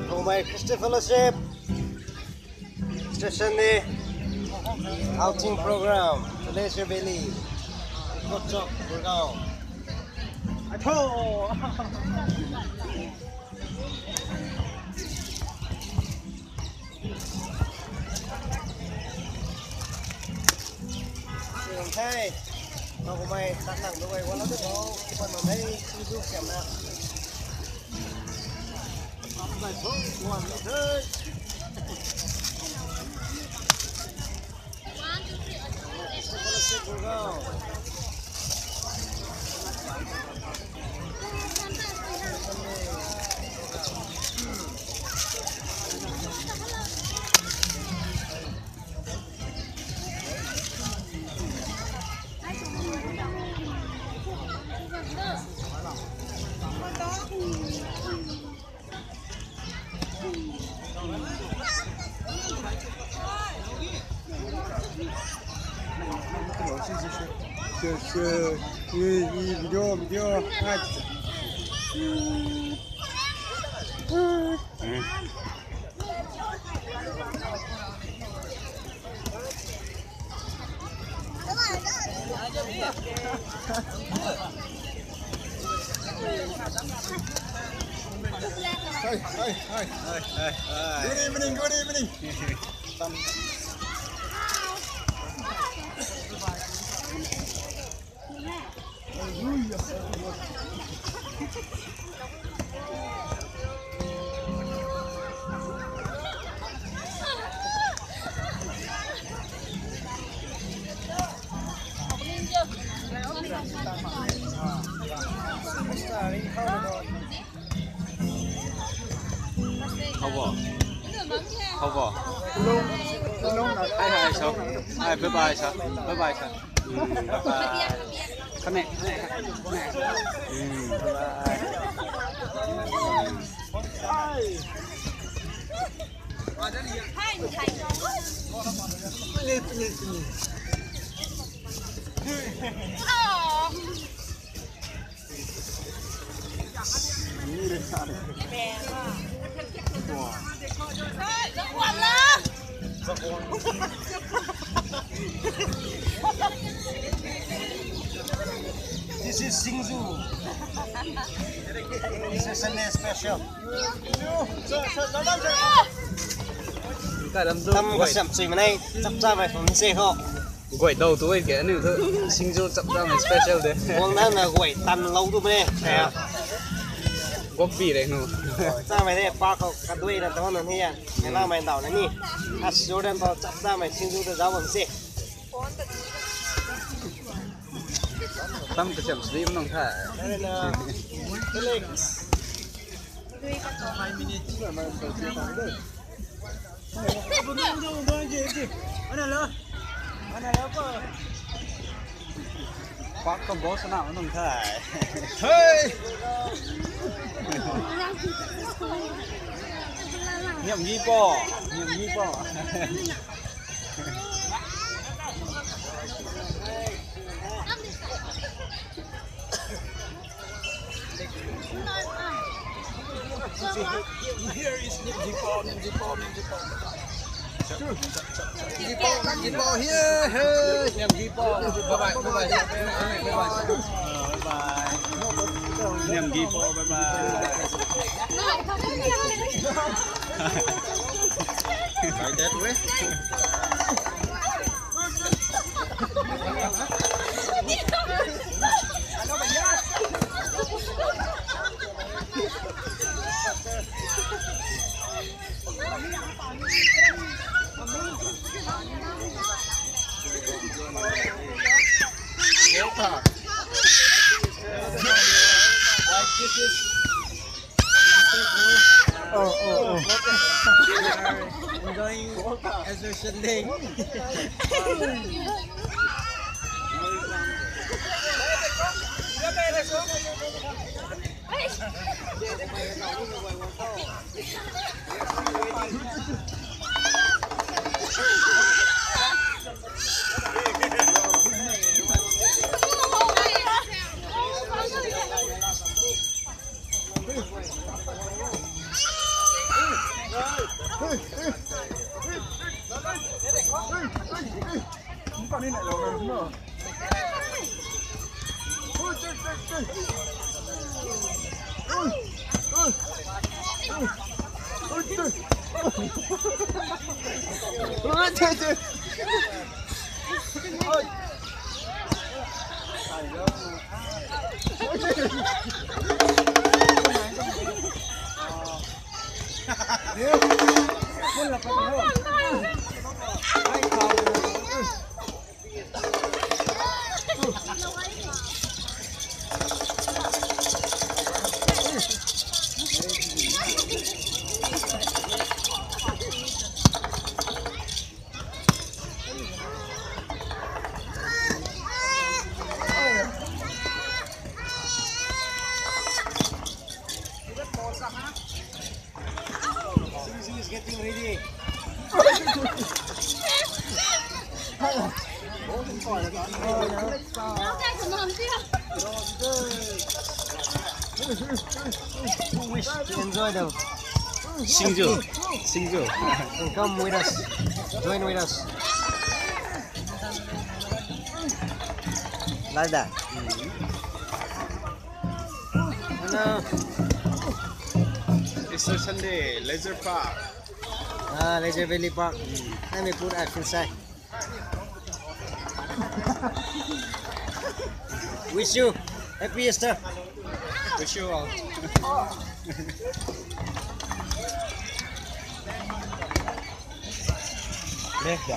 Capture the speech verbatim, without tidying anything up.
Rongmei Christian Fellowship Station ni outing program, Glacier Valley, Kotchok, Gurgaon. Atho! Hey, nakumei tat lang duai wala de ho, kuan ma mei singzu siam na. Hey. Video, video. Hi, hi, hi. Hi, hi. Hi, hi, hi. Good evening, good evening. How about? How about? Hi, hi, sir. Hi, bye bye, sir. Bye bye, sir. Mm, bye bye. Connect, connect, connect. Mm, bye bye. This is singzu. This is Sunday special. Tam kasiam chui manei, chap cha mai phum se ho. Guay dou tu ke aniu thu. Singzu chap cha mai special de. Guang dan na guay tan lou tu mane. Gok bi re nu. Cha mai de pa khou kadui na tho na ni ya. Nela mai dau na ni. As Jordan to chap cha mai singzu ta zau bam se. Tam kasiam slim nung tha. Pak ka boss na nung tha. Hey! Niam gi po, niam gi po. Here is Nim Jipo, Nim Jipo, Nim Jipo. Nim Jipo, Nim Jipo, here, hey, Nim Jipo. Bye bye, bye bye, bye bye, bye bye. Nim Jipo, bye bye. Like that way. Like this is Oh, oh, oh. Enjoying as a Sunday. Who wish to enjoy the Singju. Singju. Come with us. Join with us. Like that. Hello. Easter Sunday, Leisure Park. Ah, Leisure Valley Park. Let me put up inside. Wish you happy Easter. Wish you all.